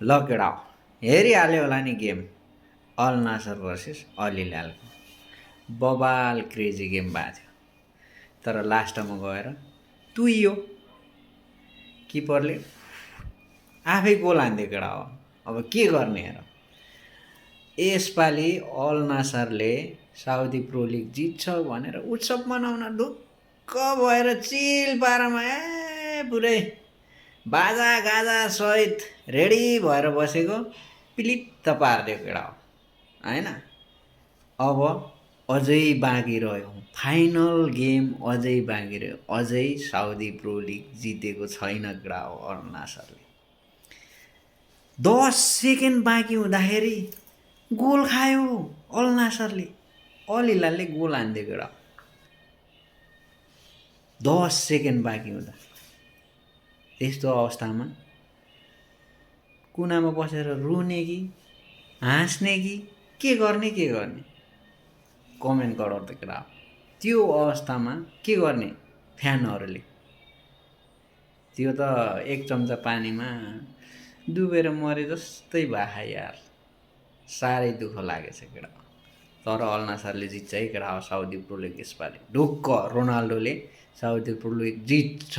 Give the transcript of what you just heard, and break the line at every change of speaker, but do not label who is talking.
ल केटा हेरिहाल्यो होला नि गेम अल नासर भर्सेस अल हिलालको बबाल क्रेजी गेम भएको थियो तर लास्टमा गएर तुइयो किपरले आफै गोल हान्दियो केटा हो अब के गर्ने हेर यसपालि अल नासरले साउदी प्रो लिग जित्छ भनेर उत्सव मनाउन ढुक्क भएर चिल पारामा पुरै बाजा गाजा सहित रेडी भएर बसेको पिलित्त पारिदियो केटा हो होइन अब अझै बाँकी रह्यो फाइनल गेम अझै बाँकी रह्यो अझै साउदी प्रो लिग जितेको छैन केटा हो अल नासरले 10 सेकेन्ड बाँकी हुँदाखेरि गोल खायो अल नासरले अल हिलालले गोल हानिदियो केटा 10 सेकेन्ड बाँकी हुँदा त्यस्तो अवस्थामा कुनामा बसेर रुने कि हाँस्ने कि के गर्ने कमेन्ट गर त केटा त्यो अवस्थामा के गर्ने फ्यानहरूले त्यो त एक चम्चा पानीमा डुबेर मरे जस्तै भए यार साह्रै दुःख लागेछ केटा तर अल नासरले जित्छ है केटा साउदी प्रो लिग यसपालि ढुक्क रोनाल्डोले साउदी प्रो लिग जित्छ